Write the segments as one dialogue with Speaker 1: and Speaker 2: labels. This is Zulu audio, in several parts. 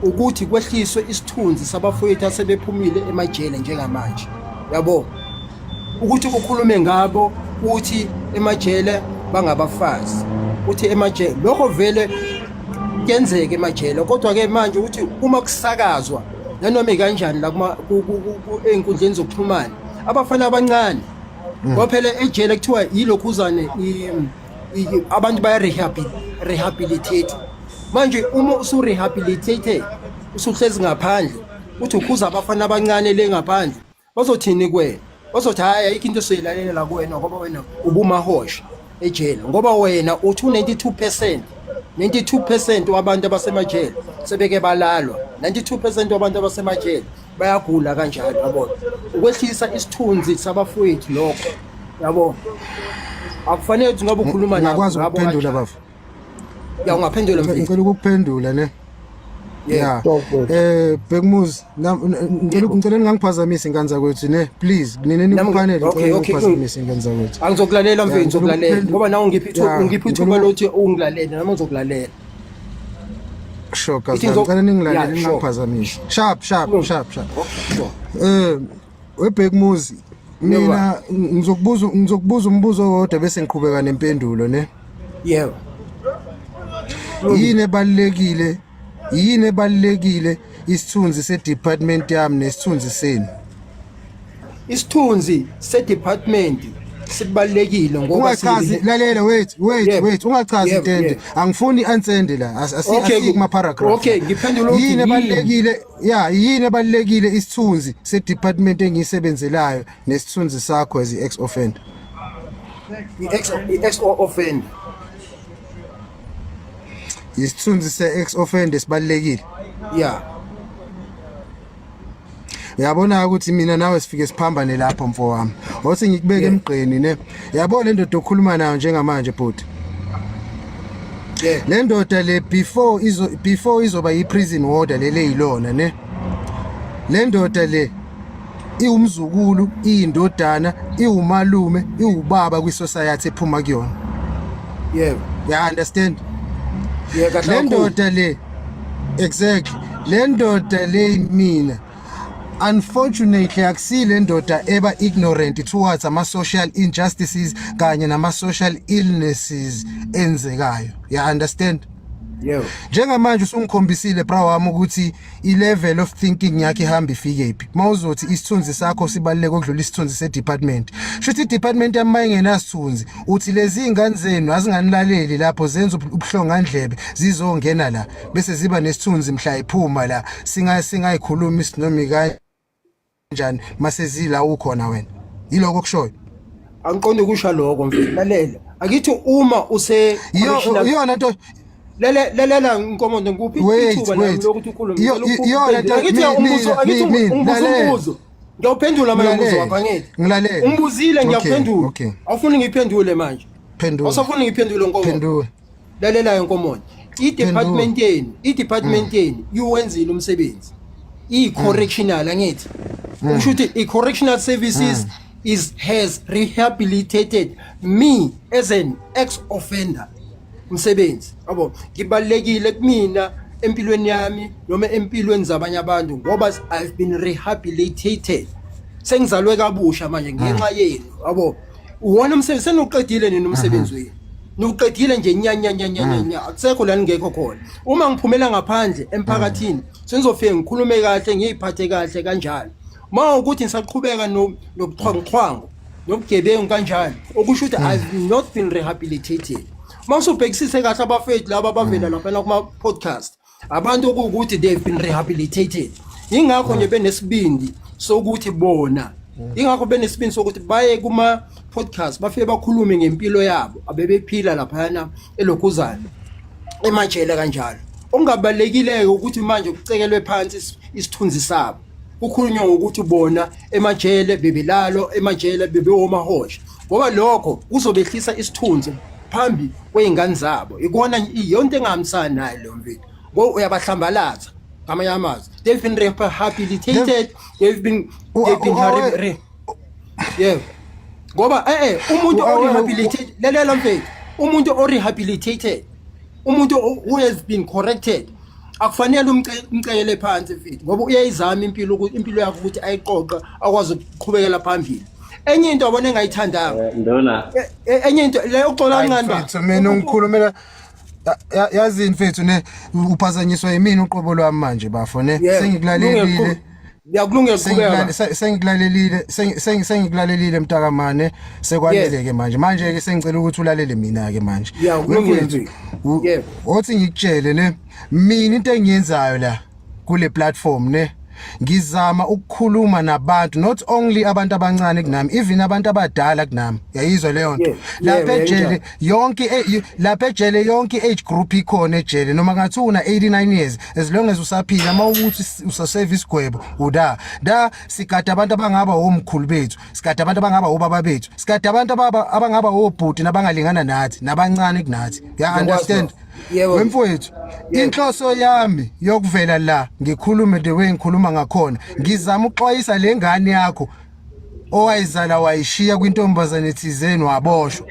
Speaker 1: Ukuthi kwehliswe isithunzi sabafowethu asebephumile emajele njengamanje, yabo, ukuthi ukhulume ngabo uthi emajele bangabafazi, uthi emajele, lokho vele kuyenzeka emajele. Kodwa-ke manje ukuthi uma kusakazwa nanoma ikanjani la ey'nkundleni zokuxhumana, abafana abancane, ngoba phela ejele kuthiwa yilokhuzane, abantu baya-rehabilitate. Manje uma usu-rehabilitated, usuhlezi ngaphandle, uthi ukhuza abafana abancane le ngaphandle, bazothini kuwena? Bazothi, "Hhayi, ayikho into esizoyilalela kuwena, ngoba wena ubumahosha ejele." Ngoba wena uthi u-92%, 92% wabantu abasemajele sebeke balalwa, 92% wabantu abasemajele bayagula kanjalo, yabona. Ukwehlisa isithunzi sabafowethu lokho, yabo. Akufanele ukuthi ngabe ukhuluma nabo
Speaker 2: Ngakwazi
Speaker 1: ngabo
Speaker 2: ukuphendula,
Speaker 1: kanjalo.
Speaker 2: Bafo?
Speaker 1: Ya, ungaphendula, mfethu.
Speaker 2: Ngicela ukukuphendula, ne?
Speaker 1: Yeah.
Speaker 2: Ya, Bhekumuzi, ngicela ningangiphazamisi, ingane zakwethu, ne, please. Nina nikufanele, ngicela ningangiphazamisi, ingane zakwethu.
Speaker 1: Angizokulalela, mfethu,
Speaker 2: Ya, ngicela
Speaker 1: ngizokulalela ngoba nawe ungiphi ithuba, ungiphi ithuba lokuthi ungilalele, nami ngizokulalela.
Speaker 2: Sure,
Speaker 1: Ithi
Speaker 2: kazi, ngicela ningilalele, ningangiphazamisi. Sharp, sharp, sharp, sharp.
Speaker 1: Okay, sure.
Speaker 2: Webhekumuzi, mina ngizokubuza umbuzo owodwa bese ngiqhubeka nempendulo, ne?
Speaker 1: Yebo.
Speaker 2: Yini ebalulekile, yini ebalulekile, isithunzi se-department yami nesithunzi senu?
Speaker 1: Isithunzi se-department sibalulekile ngoba
Speaker 2: Ungachazi, lalela, wait, wait, wait, ungachazi intende. Angifuni i-answer la. Asiyi kuma paragraph.
Speaker 1: Okay, ngiphendula ukuthi
Speaker 2: Yini
Speaker 1: yini?
Speaker 2: ebalulekile, ya, yini ebalulekile, isithunzi se-department engiyisebenzelayo nesithunzi sakho as i-ex offender?
Speaker 1: I-ex offender.
Speaker 2: Isithunzi se-ex offender sibalulekile?
Speaker 1: Yeah.
Speaker 2: Uyabona ukuthi mina nawe sifike siphambane lapho, mfo wami. Othi ngikubeke emgqeni, ne. Yabo, le ndoda okhuluma nayo njengamanje, bhuti, le ndoda le, before izoba i-prison warder lele yilona, ne, le ndoda le iwumzukulu, iyindodana, iwumalume, iwubaba kwi-society ephuma kuyona. Ya understand?
Speaker 1: Yeah, kahle
Speaker 2: Le
Speaker 1: kakhulu.
Speaker 2: ndoda le, exactly, le ndoda le, mina, unfortunately, akusile ndoda eba ignorant towards ama social injustices kanye nama social illnesses enzekayo, ya understand?
Speaker 1: Yebo.
Speaker 2: Njengamanje usungikhombisile, bra wami, ukuthi i-level of thinking yakhe ihamba ifike phi. Mawuzothi isithunzi sakho sibaluleke ukudlula isithunzi se-department, shuthi i-department yami mayingenasithunzi, uthi lezi ingane zenu azinganilaleli lapho zenza ubuhlongandlebe, zizongena la bese ziba nesithunzi mhla iphuma la, singayikhulumi sinoma kanjani mase zila ukhona wena. Yiloko kushoyo?
Speaker 1: Angiqondi ukusho lokho, mfethu. Lalela, akithi uma use
Speaker 2: Iyona nto.
Speaker 1: Lalela, Nkomonde, ngikuphi
Speaker 2: Wait,
Speaker 1: ithuba nami
Speaker 2: wait.
Speaker 1: lokuthi ukhulume.
Speaker 2: Iyona nto.
Speaker 1: Akithi umbuzo, akithi ungibuza
Speaker 2: Lalela.
Speaker 1: umbuzo, ngiyawuphendula manje umbuzo
Speaker 2: Ngilalele.
Speaker 1: wakho, angithi?
Speaker 2: Ngilalele.
Speaker 1: Ungibuzile, ngiyakuphendula. Awufuni ngiphendule manje?
Speaker 2: Phendula.
Speaker 1: Awusafuni ngiphendule, Nkomonde?
Speaker 2: Phendula.
Speaker 1: Lalelayo, Nkomonde, i-department yenu, i-department yenu iwenzile umsebenzi, i-correctional, angithi? Ukusho ukuthi i-correctional services is has rehabilitated me as an ex offender. Umsebenzi, yabo, ngibalekile kumina empilweni yami noma empilweni zabanye abantu, ngoba I've been rehabilitated, sengizalwe kabusha manje ngenxa yenu, yabo. Uwona umsebenzi seniwuqedile nini umsebenzi wenu, niwuqedile nje nya nya nya nya nya nya, akusekho la ningekho khona. Uma ngiphumela ngaphandle emphakathini, sengizofike ngikhulume kahle, ngiyiphathe kahle kanjalo. Uma ukuthi ngisaqhubeka nobuxhwanguxhwangu nobugebengu kanjalo, okusho ukuthi I've not been rehabilitated. Uma usubhekisise kahle, abafethu laba abavela laphana kuma-podcast, abantu okuwukuthi they've been rehabilitated, ingakho nje benesibindi sokuthi bona, ingakho benesibindi sokuthi baye kuma-podcast, bafike bakhulume ngempilo yabo abebephila laphayana elokhuzana emajele kanjalo. Okungabalulekile-ke ukuthi manje kucekelwe phansi isithunzi sabo, kukhulunywa ngokuthi bona emajele bebelalo, emajele bebewomahosha, ngoba lokho kuzobehlisa isithunzi phambi kwey'ngane zabo. Ikona iyonto engahambisani nayo leyo, mfethu, ngoba uyabahlambalaza. Ngamanye amazwi, they've been rehabilitated, they've been yebo, ngoba umuntu o-rehabilitated, lalela mfethu, umuntu o-rehabilitated, umuntu who has been corrected. Akufanele umcekele phansi mfethu, ngoba uyayizama impilo, impilo yakhe ukuthi ayiqoqe, akwazi ukuqhubekela phambili. Enye into abona engayithandanga,
Speaker 3: Ndona.
Speaker 1: Enye into le uxola kancane ba.
Speaker 2: Mfethu, mina ungikhulumela yazini mfethu ne, uphazanyiswa yimina uqobo lwami manje bafo ne. Sengikulalelile.
Speaker 1: Yakulungela, qhubeka.
Speaker 2: Sengikulalelile, sengikulalelile mntakamane, sekwanele ke manje. Manje ke sengicela ukuthi ulalele mina ke manje.
Speaker 1: Yeah, kulungile mfethu.
Speaker 2: Othi ngikutshele ne, mina into engiyenzayo la kule platform ne, ngizama ukukhuluma nabantu, not only abantu abancane kunami, even abantu abadala kunami, yayizwa leyo nto? Lapha ejele yonke, lapha ejele yonke age group ikhona ejele, noma ngathi una 89 years, as long as usaphila, uma ukuthi usaserve isigwebo uda da. Sigada abantu abangaba omkhulu bethu, sigada abantu abangaba obaba bethu, sigada abantu abangaba obhuti nabangalingana nathi nabancane kunathi, ya understand?
Speaker 1: Yebo.
Speaker 2: Wemfowethu, inhloso yami yokuvela la ngikhulume the way ngikhuluma ngakhona, ngizama ukuxwayisa lengane yakho owayizala wayishiya kwintombazane thizeni waboshwa,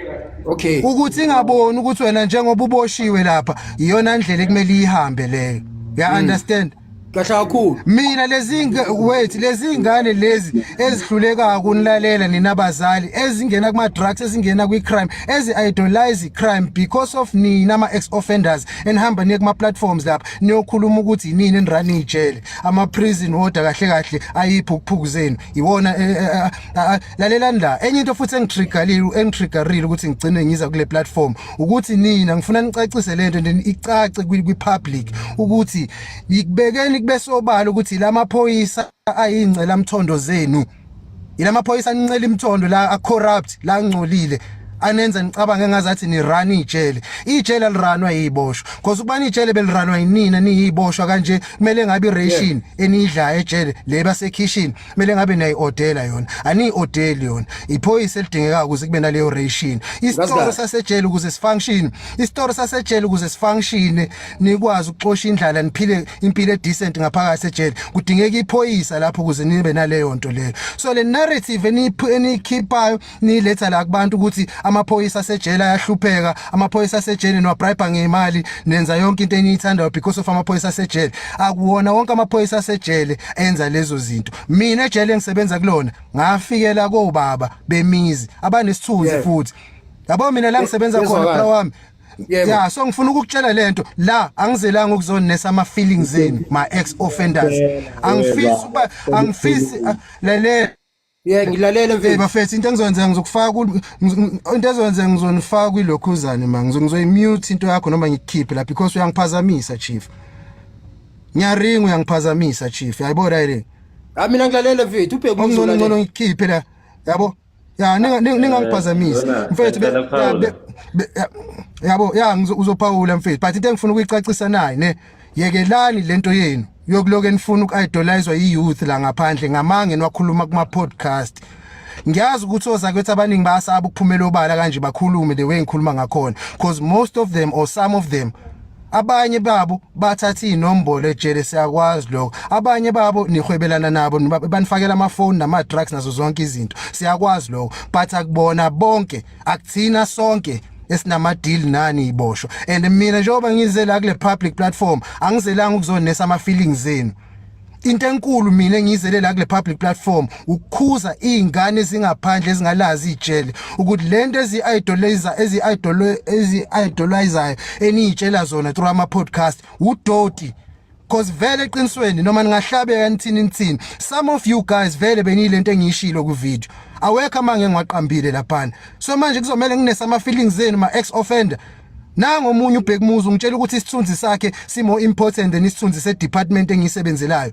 Speaker 2: ukuthi ingaboni ukuthi wena njengoba uboshiwe lapha iyona ndlela ekumele ihambe leyo, ya understand?
Speaker 1: Kahle kakhulu.
Speaker 2: Mina lezi, wait, lezi ngane lezi ezihluleka ukunilalela nina abazali, ezingena kuma drugs, ezingena kwi crime, ezi idolize crime because of nina ama ex offenders enihamba niye kuma platforms lapha niyokhuluma ukuthi yinini enirun ijele, ama prison warder kahle kahle ayiphukuphuku zenu iwona. Lalelani la, enye into futhi engitriggerile ukuthi ngigcine ngiza kule platform ukuthi nina ngifuna nicacise lento, then icace kwi public ukuthi ikubekeni kube sobala ukuthi lamaphoyisa ayincela mthondo zenu, ilamaphoyisa ancela imthondo la, a corrupt la, angcolile, anenza nicabange ngazathi ni run ijele. Ijele aliranwa yiboshwa, because ukubani ijele beliranwa yinina niyiboshwa kanje, kumele ngabe iration enidla ejele le base kitchen kumele ngabe niyayi-odela yona, aniyi-odeli yona. Iphoyisa elidingekayo ukuze kube naleyo ration. Isitoro sasejele ukuze sifunction, isitoro sasejele ukuze sifunction, nikwazi ukuxosha indlala, niphile impilo edecent ngaphakathi ejele, kudingeka iphoyisa lapho ukuze nibe naleyo nto leyo. So le narrative eniyikhiphayo niletha la kubantu ukuthi amaphoyisa asejele ayahlupheka, amaphoyisa asejele niwabribe ngemali, nenza yonke into eniyithandayo because of amaphoyisa asejele, akuwona wonke amaphoyisa asejele enza lezo zinto. Mina ejele engisebenza kulona ngafikela kobaba bemizi abanesithunzi futhi, yabo, mina la ngisebenza khona, bra wami. Yeah, so ngifuna ukukutshela lento la, angizelanga ukuzonesa ama feelings zenu ma ex offenders. Angifisi ukuba, angifisi, lalela.
Speaker 1: Yeah, ngilalela
Speaker 2: mfethu. Hey bafethu, into engizoyenza ngizokufaka into ezoyenza ngizonifaka kwilokhuzane ma ngizoyimute into yakho noma ngikukhiphe la because uyangiphazamisa, chief. Ngiyaringa, uyangiphazamisa, chief. Yayibona le.
Speaker 1: Ha, mina ngilalela mfethu, ubheke.
Speaker 2: Ongcono ngcono ngikukhiphe la. Yabo? Ya, ningangiphazamisi mfethu, yabo, ya, uzophawula mfethu, but into engifuna ukuyicacisa naye ne, yekelani lento yenu yokuloke nifuna uku-idolizwa i-youth la ngaphandle ngamange niwakhuluma kuma-podcast. Ngiyazi ukuthi ozakwethu abaningi bayasaba ukuphumela obala kanje bakhulume the way ngikhuluma ngakhona, because most of them or some of them, abanye babo bathatha inombolo ejele, siyakwazi lokho. Abanye babo nihwebelana nabo, banifakela amafoni nama drugs nazo zonke izinto, siyakwazi lokho, but akubona bonke, akuthina sonke esinama deal nani iboshwa. And mina njengoba ngize la kule public platform, angizelanga ukuzonesa ama feelings zenu. Into enkulu mina engiyizele la kule public platform ukukhuza izingane ezingaphandle ezingalazi ijele ukuthi lento ezi-idolize ezi-idolizayo eniyitshela zona through ama podcast udoti, cause vele eqinisweni noma ningahlabeka nithini nithini, some of you guys vele beniyilento engiyishilo ku video, awekho amange ngiwaqambile laphana. So manje kuzomela nginesa ama feelings zenu ma ex offender. Nangomunye ubhekumuzi ungitshela ukuthi isithunzi sakhe si more important than isithunzi se department engiyisebenzelayo.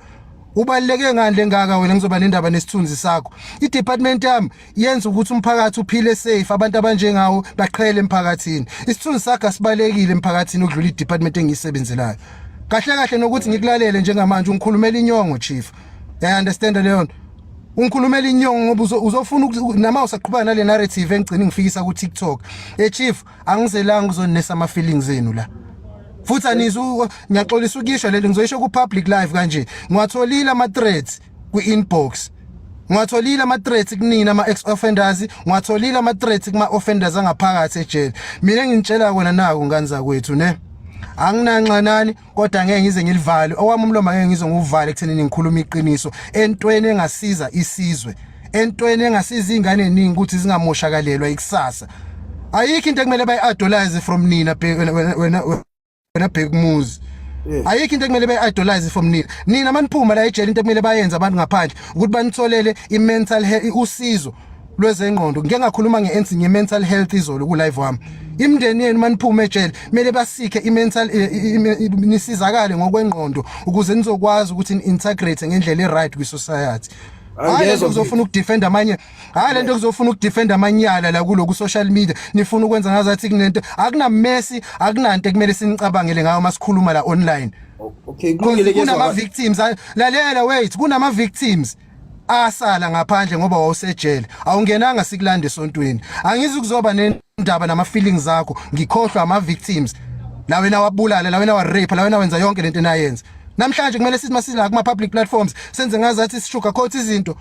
Speaker 2: Ubaluleke ngani lengaka wena ngizoba nendaba nesithunzi sakho? I-department yami yenza ukuthi umphakathi uphile safe, abantu abanjengawo baqhele emphakathini. Isithunzi sakho asibalekile emphakathini ukudlula i-department engiyisebenzelayo. Kahle kahle nokuthi ngikulalele njengamanje ungikhulumela inyongo, chief. Ya understand leyo nto? Ungikhulumela inyongo ngoba uzofuna nama usaqhubeka nale narrative engigcina ngifikisa ku TikTok. Eh chief, angizelanga ukuzonesa ama feelings zenu la. Futhi anizu, ngiyaxolisa ukisho lento, ngizoyisho ku public live kanje. Ngiwatholile ama threats ku inbox. Ngiwatholile ama threats kunina ama ex offenders, ngiwatholile ama threats kuma offenders angaphakathi ejele. Mina engintshela kona naku ngani zakwethu ne. Anginanxanani, kodwa ngeke ngize ngilivale owami umlomo, angeke ngize ngiwuvale ekuthenini ngikhuluma iqiniso entweni engasiza isizwe, entweni engasiza ingane eningi ukuthi zingamoshakalelwa ikusasa. Ayikho into ekumele bayi-idolize from nina, wena Bhekumuzi. Ayikho into ekumele bayi-idolize from nina. Nina maniphuma la ejele, into ekumele bayenze abantu ngaphandle ukuthi banitholele i-mental health, usizo lwezengqondo. Ngike ngakhuluma nge-mental health izolo ku-live wami. Imindeni yenu maniphuma ejele kumele basikhe i-mental, nisizakale ngokwengqondo ukuze nizokwazi ukuthi ni-integrate ngendlela e-right kwi-society. Hayi lento
Speaker 1: Angiyezwa.
Speaker 2: kuzofuna ukudefend amanye, hayi lento kuzofuna ukudefend amanyala la kuloku social media, nifuna ukwenza ngazathi kunento. Akunamesi, akunanto ekumele sinicabangele ngayo masikhuluma la online.
Speaker 1: Okay, kulungile.
Speaker 2: Kunama
Speaker 1: Kuyezwakala.
Speaker 2: victims, lalela, wait, kunama victims asala ngaphandle ngoba wawusejele, awungenanga sikulanda esontweni. Angizi kuzoba nendaba nama feelings zakho, ngikhohlwa ama victims la wena wabulala, la wena wa rape, la wena wenza yonke lento enayenza. Namhlanje kumele sithi masila kuma public platforms senze ngazathi sisugar coat izinto.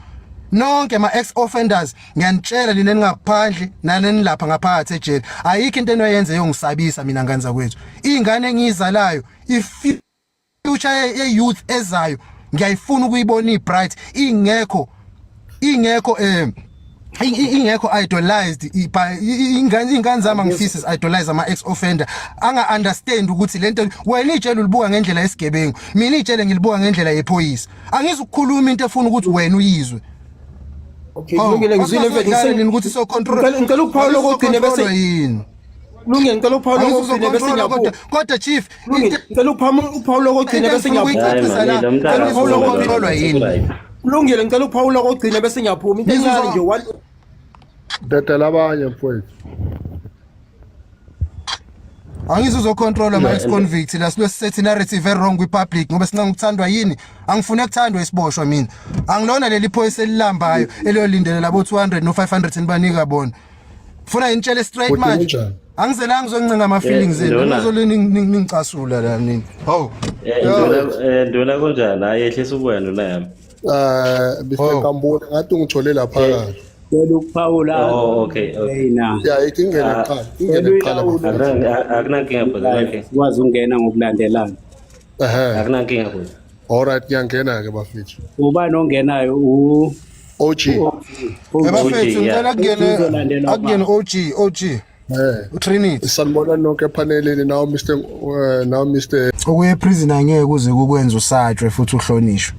Speaker 2: Nonke ma ex offenders, ngiyanitshela nina ningaphandle nanenilapha ngaphakathi ejele, ayikho into enoyenze yongisabisa mina. Nganza kwethu, ingane engiyizalayo, i-future ye-youth ezayo ngiyayifuna ukuyibona i-bright, ingekho idolized by ingane. Ingane zami angifisi idolize ama ex offender anga understand ukuthi lento wena ijele ulibuka ngendlela yesigebengu, mina ijele ngilibuka ngendlela yephoyisa. Angizukukhuluma into efuna ukuthi wena uyizwe.
Speaker 1: Okay, kulungile, ngizwile mfethu.
Speaker 2: Nini ukuthi so control
Speaker 1: Ngicela ukuphawula okugcina bese
Speaker 2: yini?
Speaker 1: Kulungile, ngicela ukuphawula okugcina bese
Speaker 2: kodwa
Speaker 1: ngiyaphuma.
Speaker 2: Kodwa chief,
Speaker 1: Kulungile, ngicela ukuphawula okugcina
Speaker 2: into
Speaker 1: bese
Speaker 2: engifuna
Speaker 1: ngiyaphuma.
Speaker 2: ukuyicacisa la,
Speaker 3: Hayi, man, lo mntana
Speaker 2: ngicela ukucontrolwa yini?
Speaker 1: Kulungile, ngicela ukuphawula okugcina bese ngiyaphuma. Into encane nje, one.
Speaker 4: Dedela abanye, mfowethu.
Speaker 2: Angizuzocontrol ama ex convict la, silo set narrative e wrong kwi public ngoba sincenga ukuthandwa yini. Angifune ukuthandwa isiboshwa mina. Angilona leli phoyisa elilambayo eliyolindela labo 200 no 500 nibanika bona. Funa intshele straight
Speaker 4: Kodwa
Speaker 2: manje.
Speaker 4: kunjani?
Speaker 2: Angizelanga ngizoncenga ama feelings enu.
Speaker 3: Nduna.
Speaker 2: Ngizolini ningicasula la nini. Hawu.
Speaker 3: Nduna, kunjani? Hayi, yehlisa ubuya, nduna yami.
Speaker 4: Mr.
Speaker 2: Oh.
Speaker 4: Kambule, ngathi ungithole lapha.
Speaker 5: Cela ukuphawula.
Speaker 3: Oh, okay.
Speaker 5: Na.
Speaker 4: Ya, ithi ingene
Speaker 3: Ah.
Speaker 4: kuqala, ingene kuqala, bafethu.
Speaker 3: Akunankinga bhuti, okay.
Speaker 5: Sikwazi ukungena ngokulandelana.
Speaker 4: Ehhe.
Speaker 3: Akunankinga bhuti.
Speaker 4: All right, ngiyangena ke, bafethu.
Speaker 5: Ubani ongenayo u
Speaker 4: OG.
Speaker 2: Ebafethu, ngicela kungene
Speaker 5: Uzolandelwa
Speaker 2: akungene OG OG. uTrinity.
Speaker 4: Sanibona nonke epanelini, nawo Mr nawo Mr
Speaker 2: Ukuya eprison angeke kuze kukwenza usatshwe futhi uhlonishwe.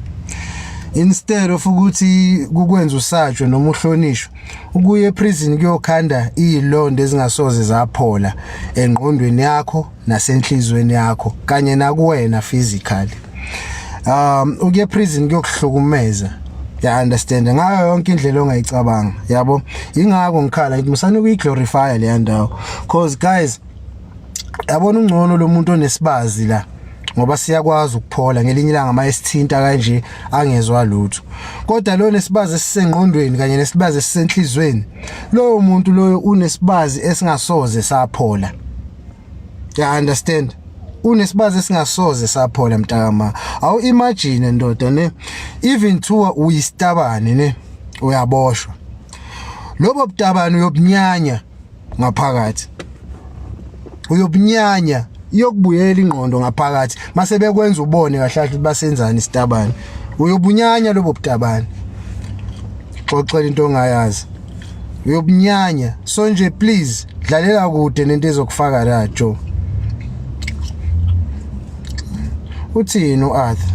Speaker 2: Instead of ukuthi kukwenza usatshwe noma uhlonishwe, ukuya eprison kuyokhanda izilonda ezingasoze zaphola engqondweni yakho nasenhlizweni yakho kanye nakuwena physically. Ukuya eprison kuyokuhlukumeza, ya understand, ngayo yonke indlela ongayicabanga, yabo. Ingakho ngikhala ngithi musane ukuyiglorify leya ndawo, cause guys, yabona, ungcono lo muntu onesibazi la ngoba siyakwazi ukuphola ngelinye ilanga mayesithinta kanje angezwa lutho, kodwa lo nesibazi esisengqondweni kanye nesibazi esisenhlizweni, loyo muntu loyo unesibazi esingasoze saphola, ya understand, unesibazi esingasoze saphola, mntakama. Awu imagine, ndoda, ne even though uyisitabane, ne uyaboshwa, lobo butabane uyobunyanya ngaphakathi, uyobunyanya, iyokubuyela ingqondo ngaphakathi mase bekwenza ubone kahle kahle ukuthi basenzani isitabane. Uyobunyanya lobo butabane, xoxela into ongayazi, uyobunyanya. So nje please, dlalela kude nento ezokufaka la. Joe, uthini uArthur?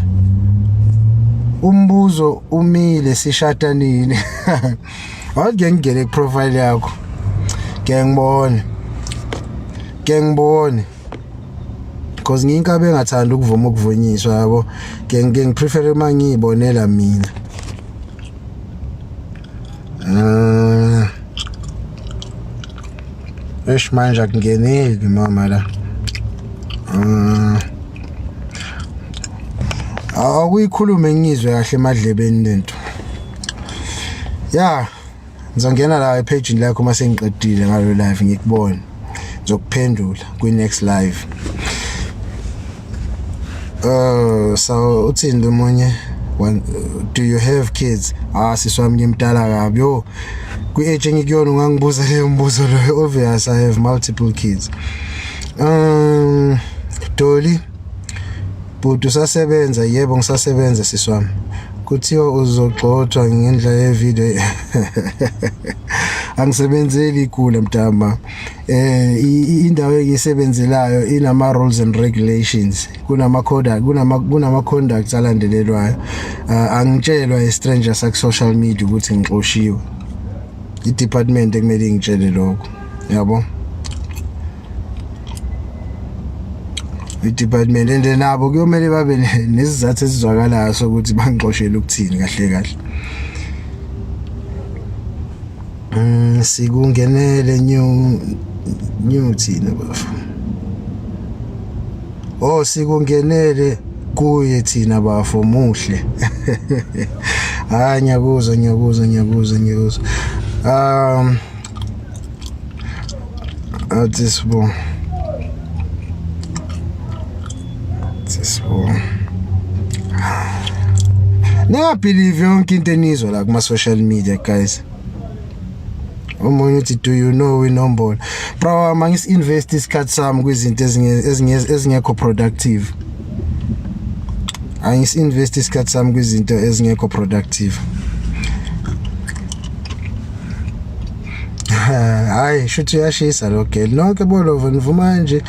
Speaker 2: Umbuzo umile, sishada nini? Awuke ngingene ku profile yakho ke ngibone, ke ngibone, because ngiyinkabi engathanda ukuvuma ukuvunyiswa, yabo. Ke ngike ngiprefer uma ngiyibonela mina. Eish, manje akungeneki mama la. Akuyikhulume ngizwe kahle emadlebeni lento. Ya, ngizongena la epage lakho uma sengiqedile ngalo live, ngikubone. Ngizokuphendula kwi next live. So uthini lo munye? One, do you have kids? Ah, sisi wami, ngimdala kabi yo. Kwi-age engikuyona ungangibuza leyo mbuzo loyo? Obvious, I have multiple kids. Um Doli bhuti usasebenza? Yebo, ngisasebenza siswami. Kuthiwa uzogxothwa ngendlela yevideo. Angisebenzeli igula mntama. Indawo engiyisebenzelayo inama rules and regulations, kunama code, kunama conducts alandelelwayo. Angitshelwa i stranger saku social media ukuthi ngixoshiwe. I department ekumele ingitshele lokho, yabo, i-department, and nabo kuyomele babe nesizathu esizwakalayo sokuthi bangixoshele ukuthini kahle kahle. Sikungenele new thina bafo. Oh, sikungenele kuye thina bafo muhle. Hayi, ngiyakuzwa, ngiyakuzwa, ngiyakuzwa, ngiyakuzwa. Athi sibo. Athi sibo. Ningabelieve yonke into enizwa la kuma social media, guys. Omunye uthi, "Do you know inombolo?" Bro, mangisi invest isikhathi sami kwizinto ezingekho productive. Angisi invest isikhathi sami kwizinto ezingekho productive. Hayi, shuthi uyashisa lo girl. Nonke bolova nivuma nje.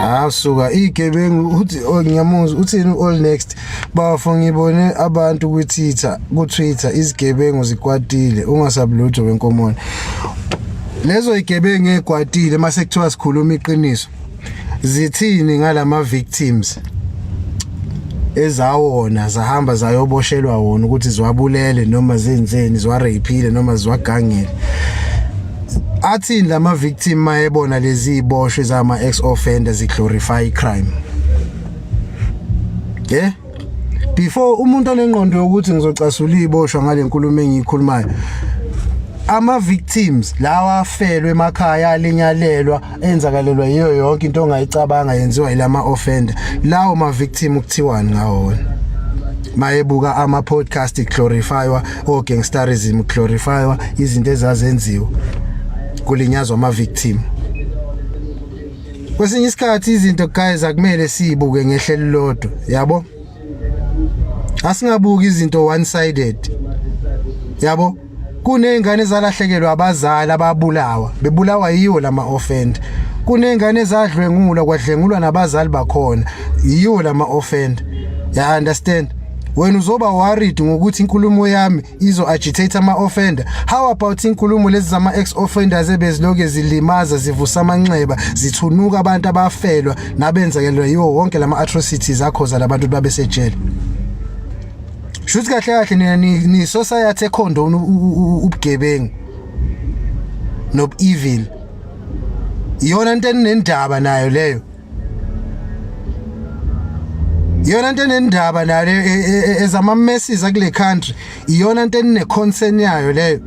Speaker 2: Ah, suka igebengu uthi, oh, ngiyamuzwa uthini all next. Bafo, ngibone abantu ku Twitter izigebengu zikwatile, ungasabi lutho wenkomona. Lezo igebengu ekwatile mase kuthiwa sikhuluma iqiniso. Zithini ngalama victims? Ezawona zahamba zayoboshelwa wona ukuthi ziwabulele noma zenzeni, ziwarapile noma ziwagangele. Athini lama victim mayebona lezi iboshwe zama ex offenders ziglorify crime? Yeah, before umuntu onengqondo yokuthi ngizocasula iboshwa ngale nkulumo engiyikhulumayo, ama victims lawa afelwe emakhaya, alinyalelwa, enzakalelwa yiyo yonke into ongayicabanga yenziwa yilama offender, lawo ma victim kuthiwani ngawo mayebuka ama podcast glorifywa o gangsterism, glorifywa izinto ezazenziwa kulinyazwa ama victim? Kwesinye isikhathi izinto, guys, akumele sizibuke ngehlelo lodwa, yabo. Asingabuki izinto one sided, yabo. Kunezingane ezalahlekelwa abazali ababulawa, bebulawa yiwo lama offender. Kunezingane ezadlwengulwa, kwadlengulwa nabazali bakhona yiwo lama offender, ya understand? Wena uzoba worried ngokuthi inkulumo yami izo agitate ama offender. How about inkulumo lezi zama ex offenders ebeziloke zilimaza, zivusa amanxeba, zithunuka abantu abafelwa nabenzakelwa yiwo wonke lama atrocities akhoza labantu babe sejele? Shuthi kahle kahle nina ni society econdone ubugebengu nob evil. Iyona into enendaba nayo leyo, iyona into enendaba nayo ezama messes akule country, iyona into enine concern yayo leyo.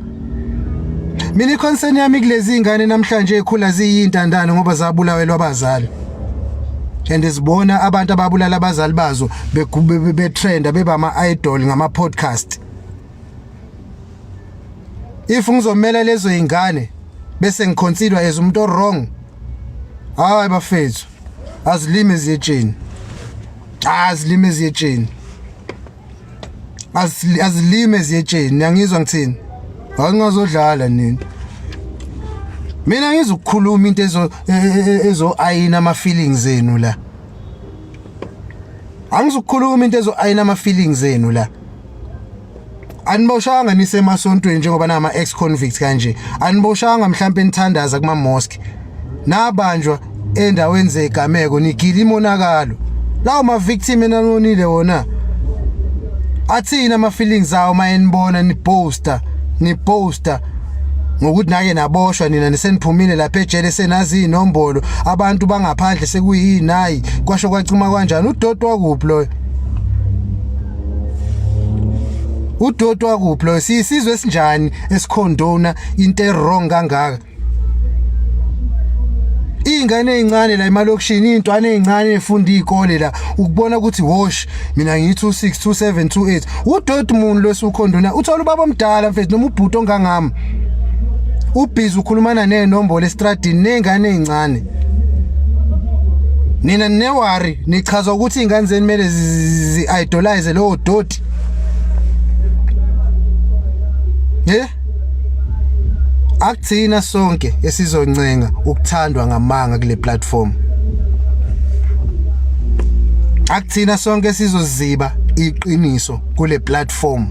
Speaker 2: Mina i-concern yami kulezi ingane namhlanje ekhula ziyintandane ngoba zabulawelwa abazali, and sibona abantu ababulala abazali bazo betrenda, beba ama idol ngama podcast. If ngizomela lezo ingane bese ngiconsider as umuntu wrong, hayi bafethu, azilime ziyetsheni, azilime ziyetsheni, azilime ziyetsheni. Niyangizwa ngithini? Angingazodlala nini mina, ngizokukhuluma into ezo ayina ama feelings enu la. Angizukukhuluma into ezo ayina ama feelings enu la. Aniboshanga nisemasontweni njengoba nama ex convicts kanje, aniboshanga mhlawumbe nithandaza kuma mosque, nabanjwa endaweni zegameko nigila imonakalo. Lawo ma victim enanonile wona athini ama feelings awo mayenibona niposter ngokuthi nake naboshwa nina, niseniphumile lapha ejele, senazi inombolo, abantu bangaphandle sekuyinayi, kwasho kwacima kanjani? Udoti wakuphi loyo? Udoti wakuphi loyo? Siyisizwe esinjani esikhondona into ewrong kangaka? Iy'ngane ey'ncane la emalokishini, iy'ntwana ey'ncane ey'funda iy'kole la, ukubona ukuthi wosh mina ngiyi 26 27 28, udoti muni lo esukhondona? Uthola ubaba omdala mfethu noma ubhuti ongangami. Ubhizi ukhulumana nenombolo estradini nengane ezincane. Nina newari nichaza ukuthi izingane zenu kumele zi-idolize lowo doti. Yeah? Akuthina sonke esizoncenga ukuthandwa ngamanga kule platform. Akuthina sonke sizoziba iqiniso kule platform.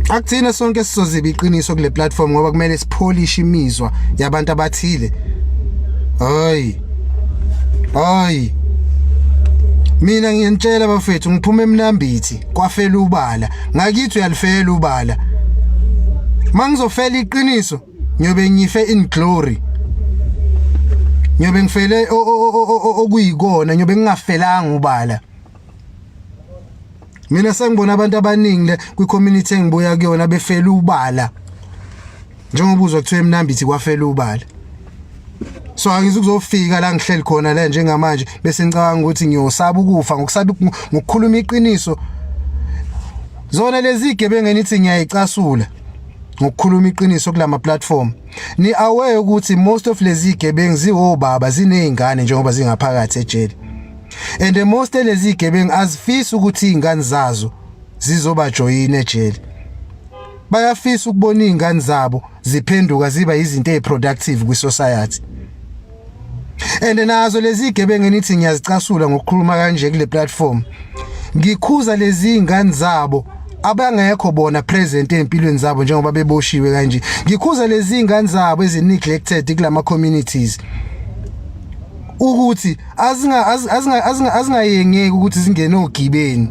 Speaker 2: Akuthina sonke sizoziba iqiniso kule platform ngoba kumele sipolish imizwa yabantu abathile. Hayi. Hayi. Mina ngiyanitshela bafethu ngiphuma emnambithi kwafela ubala. Ngakithi uyalifela ubala. Mangizofela iqiniso ngiyobe ngife in glory. Ngiyobe ngifele okuyikona ngiyobe ngingafelanga ubala. Mina sengibona abantu abaningi le kwi community engibuya kuyona befela ubala. Njengoba uzwa kuthiwa emnambithi kwafela ubala. So angizukuzofika la ngihleli khona la njengamanje bese ngicabanga ukuthi ngiyosaba ukufa ngokusaba ngokukhuluma iqiniso. Zona lezi igebengu enithi ngiyayicasula ngokukhuluma iqiniso kulama platform. Ni aware ukuthi most of lezi igebengu ziwobaba zinezingane njengoba zingaphakathi ejele. And most lezi igebengu azifisi ukuthi izingane zazo zizoba join ejele. Bayafisa ukubona izingane zabo ziphenduka ziba izinto eziproductive kwi-society. And nazo lezi igebengu enithi ngiyazicasula ngokukhuluma kanje kule platform. Ngikhuza lezi ingane zabo abangekho bona present empilweni zabo njengoba beboshiwe kanje. Ngikhuza lezi ingane zabo ezi neglected kulama communities. Ukuthi azinga azinga azinga azingayengeki ukuthi zingene ogibeni.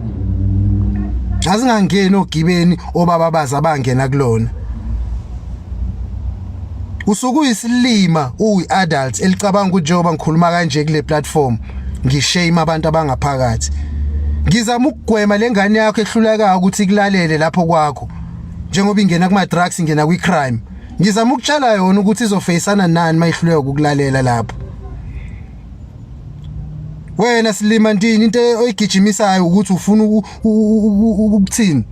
Speaker 2: Azingangeni ogibeni obaba bazi abangena kulona. Usuke uyisilima uyi-adult elicabanga ukuthi njengoba ngikhuluma kanje kule platform ngishame abantu abangaphakathi. Ngizama ukugwema lengane yakho ehlulekayo ukuthi ikulalele lapho kwakho. Njengoba ingena kuma drugs ingena kwi crime. Ngizama ukutshela yona ukuthi izofeyisana nani mayihluleka ukulalela lapho. Wena silima ndini into oyigijimisayo ukuthi ufuna ukuthini?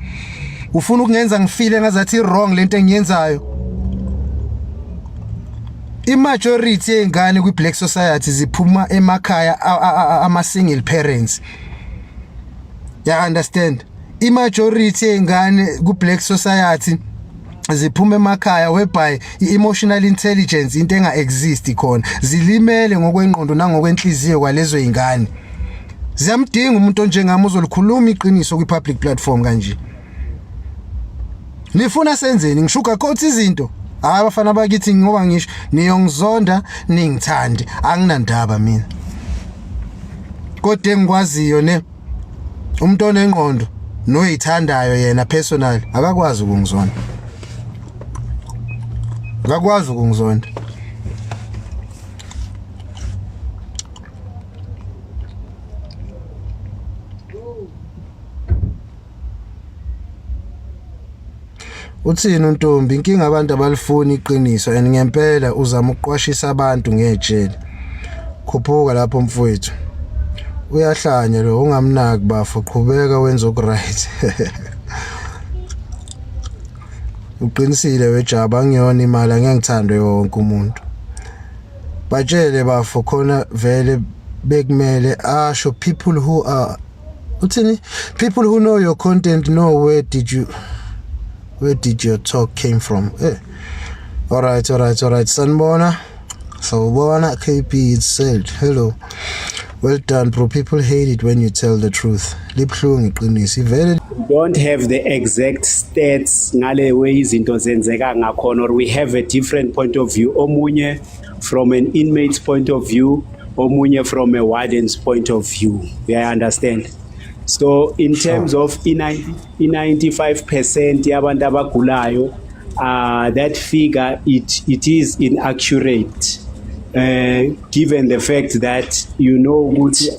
Speaker 2: Ufuna ukungenza ngifile ngazathi wrong lento engiyenzayo. Imajority yezingane kwi black society ziphuma emakhaya ama single parents. Ya understand? Imajority yezingane ku black society ziphuma emakhaya whereby i-emotional intelligence into enga exist khona, zilimele ngokwengqondo nangokwenhliziyo kwalezo zingane. Ziyamdinga umuntu onjengami uzolikhuluma iqiniso kwi public platform kanje. Nifuna senzeni? Ngishuga coat izinto. Hayi abafana bakithi, ngoba ngisho niyongizonda ningithande, anginandaba mina. Kodwa engikwaziyo ne, umuntu onengqondo noyithandayo yena personally akakwazi ukungizonda, akakwazi ukungizonda. Uthini untombi? Inkinga abantu abalifuni iqiniso and ngempela uzama ukuqwashisa abantu ngejele. Khuphuka lapho mfowethu. Uyahlanya lo, ungamnaki bafo, qhubeka wenze okuright. Uqinisile wejaba, angiyona imali, angeke ngithandwe wonke umuntu. Batshele bafo, khona vele bekumele asho people who are, uthini, people who know your content know where did your talk came from. All right, all right, all right. Sanibona, sawubona. KP, it's said hello. Well done, bro. People hate it when you tell the truth. Libuhlungu iqiniso ivele.
Speaker 5: Don't have the exact stats ngale way izinto zenzeka ngakhona, or we have a different point of view, omunye from an inmate's point of view, omunye from a warden's point of view. Yeah, I understand. So in terms of i-95% yabantu abagulayo, that figure, it is inaccurate, given the fact that you know ukuthi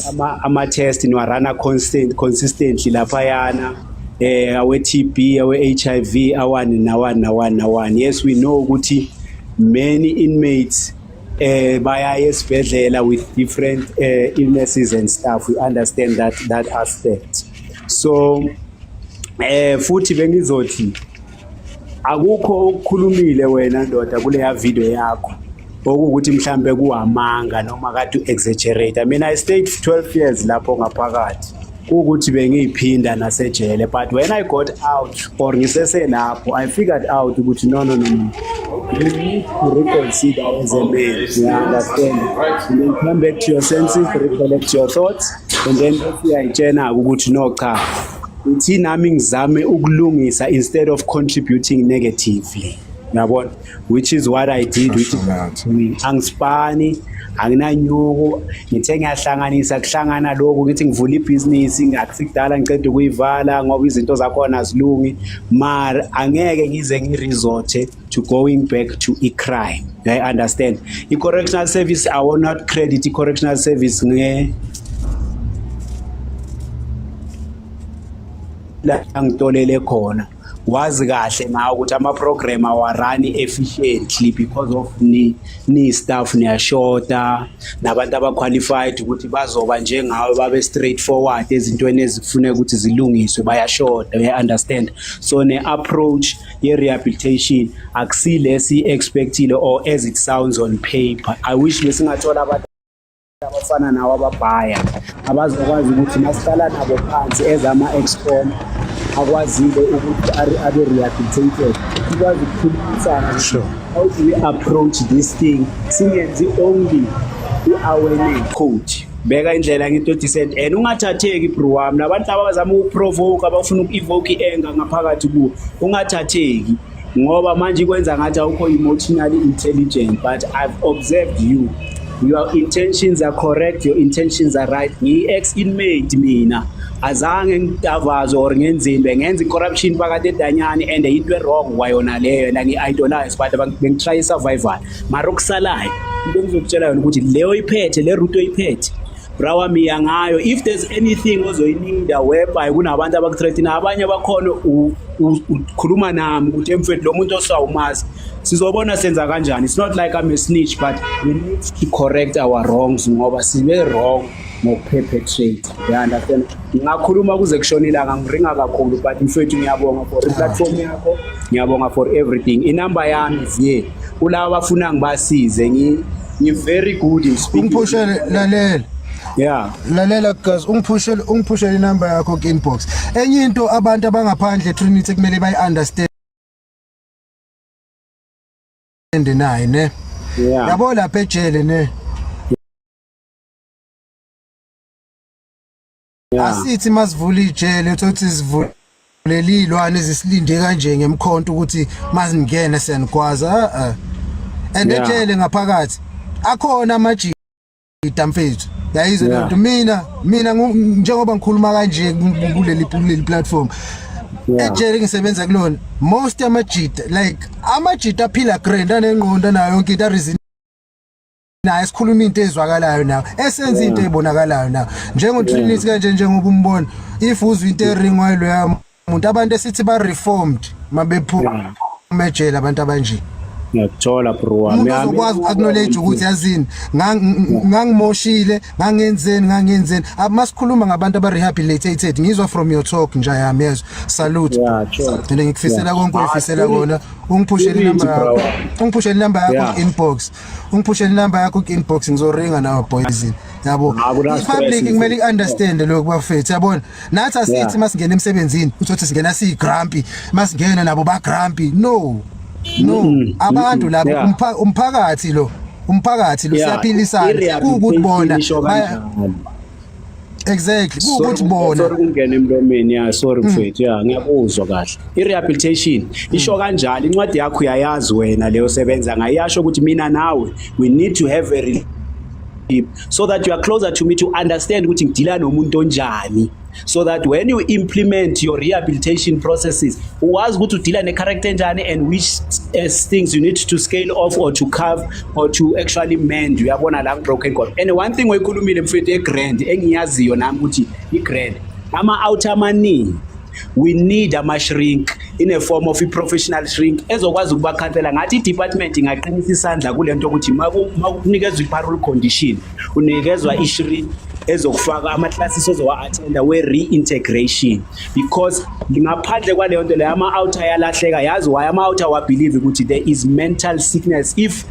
Speaker 5: ama test niwaruna constant consistently laphayana, awe TB, awe HIV, awani nawani nawani nawani. Yes, we know ukuthi many inmates baya esibhedlela with different illnesses and stuff. We understand that aspect. So Futhi bengizothi akukho okukhulumile wena ndoda kuleya video yakho okuwukuthi mhlambe kuwamanga noma kade u-exaggerate. I mean, I stayed 12 years lapho ngaphakathi, kuwukuthi bengiyiphinda nasejele, but when I got out or ngiseselapho, I figured out ukuthi no, no, no, no, you need to reconsider as a man, you understand, and then come back to your senses, recollect your thoughts, and then bese uyayitshena-ke ukuthi no, cha, ithi nami ngizame ukulungisa instead of contributing negatively, uyabona, which is what I did, which is angisipani, anginanyuku. Ngithe ngiyahlanganisa, kuhlangana lokhu, ngithi ngivula ibhizinisi, ngakusikudala ngiceda ukuyivala ngoba izinto zakhona azilungi, mara angeke ngize ngiresorte to going back to i-crime. I understand i-correctional service. I will not credit i-correctional service nge la ngitolele khona. Wazi kahle nawe ukuthi ama-program awarani efficiently because of ni staff niyashota nabantu aba-qualified ukuthi bazoba njengawe, babe straightforward ezintweni ezifuneka ukuthi zilungiswe, bayashoda, uya-understand. So ne-approach ye-rehabilitation akusile siyi-expectile or as it sounds on paper. I wish besingathola abantu abafana nawo ababhaya abazokwazi ukuthi masihlala nabo phansi as ama-ex-con akwazile ukuthi abe rehabilitated, sikwazi ukukhulumisana. How do we approach this thing, singenzi only i-awareness coach? Beka indlela ngento decent and ungathatheki, bro wami. Nabantu laba abazama ukuprovoke, abafuna uku-evoke i-anger ngaphakathi kuwo, ungathatheki, ngoba manje ikwenza ngathi awukho emotionally intelligent, but I've observed you. Your intentions are correct, your intentions are right. Ngiyi-ex inmate mina, azange ngidavaze or ngenzeni, bengenza i-corruption phakathi edanyane and into e-wrong kwayona leyo, and angi-idolize, but bengitry i-survival. Mara okusalayo, into engizokutshela yona ukuthi leyo iphethe, le route oyiphethe, bra wami, iya ngayo. If there's anything ozoyininda whereby kunabantu abakuthreatina, abanye bakhona, ukhuluma nami ukuthi emfethu, lo muntu osawumazi, sizobona senza kanjani. It's not like I'm a snitch, but we need to correct our wrongs ngoba sibe wrong ngokuperpetrate, you understand. Ngingakhuluma kuze kushone ilanga, ngiringa kakhulu, but mfethu, ngiyabonga for i-platform yakho, ngiyabonga for everything. Inamba yami is here kulaba abafuna ngibasize. Ngi very good in speaking.
Speaker 2: Ungiphushele, lalela. Lalela guys, ungiphushele inamba yakho ku inbox. Enye into abantu abangaphandle, Trinity, kumele bayi understand naye ne. Yabo, lapha ejele ne. Asithi masivula ijele uthothi sivulele izilwane ezisilinde kanje ngemkhonto ukuthi mazingene siyanikwaza, eh. And ejele ngaphakathi akhona amajita, mfethu, yayizwa lento. Mina njengoba ngikhuluma kanje kuleli platform, ejele ngisebenza kulona, most amajita, like amajita aphila grand, anengqondo, nayo yonke into, areason naye, sikhuluma into ezwakalayo nawe, esenza into ebonakalayo nawe, njengo Trinity kanje, njengoba umbona. If uzwa into eringwa loya muntu, abantu esithi ba reformed mabephuma ejele, abantu abanje.
Speaker 5: Ngiyakuthola, bro wami.
Speaker 2: Umuntu ozokwazi acknowledge ukuthi yazini, ngangimoshile, ngangenzeni, ngangenzeni. Masikhuluma ngabantu aba rehabilitated, ngizwa from your talk nje yami, yezwa. Salute. And ngikufisela konke oyifisela kona. Ungiphushele inamba yakho, ungiphushele inamba yakho inbox, ungiphushele inamba yakho ku-inbox, ngizoringa nawe, boys, yabo.
Speaker 5: Akuna stress,
Speaker 2: I-public
Speaker 5: mfethu.
Speaker 2: kumele i-understand lokhu, bafethu, yabona. Nathi asithi masingena emsebenzini uthothi singena siyi-grumpy, masingena nabo ba-grumpy. No, no, abantu labo, umphakathi lo, umphakathi lo, siyaphilisana, kuwukuthi bona
Speaker 5: isho kanjalo.
Speaker 2: Exactly, kuwukuthi bona
Speaker 5: Sorry kungena emlomeni, ya, sorry mfethu. Ya, ngiyakuzwa kahle. I-rehabilitation isho kanjalo. Incwadi yakho uyayazi wena leyo sebenza ngayo, iyasho ukuthi mina nawe we need to have a relationship so that you are closer to me to understand ukuthi ngidila nomuntu onjani, so that when you implement your rehabilitation processes, uwazi ukuthi udila ne-character enjani and which things you need to scale off or to carve or to actually mend, uyabona, la broken khona. And one thing oyikhulumile, mfethu, e-grand engiyaziyo nami ukuthi i-grand, ama-out amaningi, we need ama-shrink in a form of i-professional shrink ezokwazi ukubakhansela. Ngathi i-department ingaqinisa isandla kule nto ukuthi makunikezwa i-parole condition, unikezwa i-shrink. Ezokufaka ama-classes ozowa-attenda we-reintegration, because ngaphandle kwaleyo nto leyo ama-outer ayalahleka. Yazi why ama-outer wa-believe ukuthi there is mental sickness? If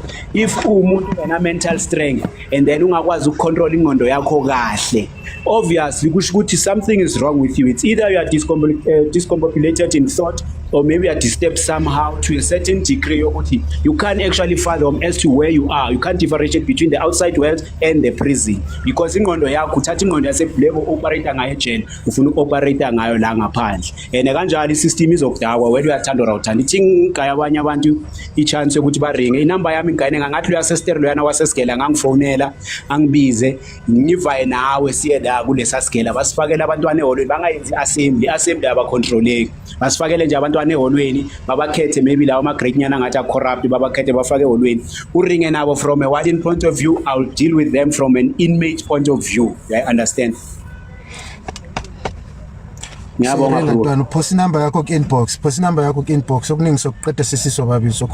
Speaker 5: uwumuntu ungena-mental strength and then ungakwazi ukucontrol ingqondo yakho kahle, obviously kusho ukuthi something is wrong with you. It's either you are discombobulated in thought or maybe you are disturbed somehow to a certain degree yokuthi you can't actually fathom as to where you are. You can't differentiate between the outside world and the prison, because ingqondo yakho, uthatha ingqondo yasebleko operate ngayo ejele, ufuna uku-operate ngayo la ngaphandle, and kanjalo i-system izokudakwa wena, uyathanda or awuthanda. Ithi ngigaya abanye abantu i-chance yokuthi baringe inamba yami, ngigayine ngangathi loya loyana wasesigela ngangifonela, angibize, ngivaye nawe siye la kulesa sigela. Basifakele abantwana eholweni, bangayenzi i-assembly. I-assembly abacontroleki. Basifakele nje abantwana eholweni, babakhethe maybe lawo ama-grade nyana ngathi a-corrupt, babakhethe bafake eholweni, uringe nabo. From a warden point of view, I'll deal with them. From an inmate point of view, I understand. Ngiyabonga, bro.
Speaker 2: Ntwana, uphosa inamba yakho ku-inbox, phosa inamba yakho ku-inbox. Okuningi sokuqeda sesisobabili so.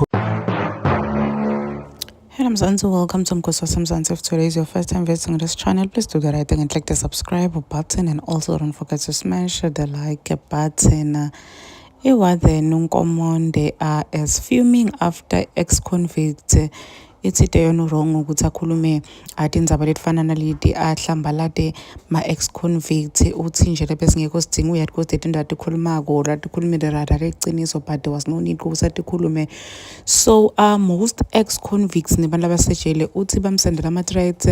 Speaker 6: Hello Mzansi, welcome to Mkosi Mzansi. If today is your first time visiting this channel, please do the right thing and click the subscribe button and also don't forget to smash the like button. I-warden uNkomonde is fuming after ex-convict ithi yona wrong ukuthi akhulume atindzaba letifana naleti, ahlambalate ma-ex-convict. Uthi nje lebesingekho sidingo, uyati ukuthi letinto atikhulumako latikhulumile rada leciniso, but there was no need ukuthi atikhulume. So most ex-convicts nebantu labasejele uthi bamsendela ama-threats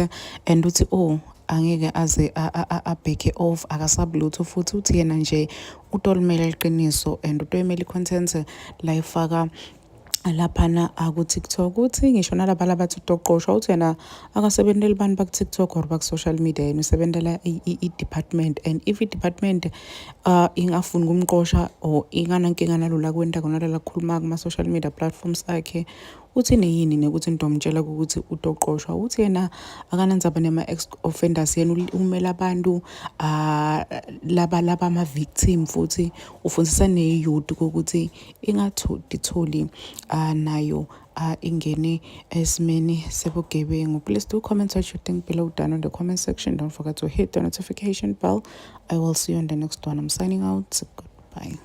Speaker 6: and uthi oh, angeke aze abheke off, akasabi lutho futhi. Uthi yena nje utolimela iqiniso and utoyimela i-content la ifaka laphana aku-TikTok. Uthi ngisho nalaba labathi utoqoshwa, uthi yena akasebenteli bantu baku-TikTok or baku-social media, yena usebentela i-department, and if i-department ingafuni kumqosha or inganankinga nalula kwenta kona la kukhuluma kuma-social media platforms akhe, uthi neyini nekuthi ntomtshela ukuthi utoqoshwa. Uthi yena akanandzaba nema-ex offenders, yena umela abantu laba laba ama-victim, futhi ufundisa ne-youth ukuthi ingatholi nayo ingene esimeni sebugebengu. Please do comment what you think below down in the comment section. Don't forget to hit the notification bell. I will see you on the next one. I'm signing out. Goodbye.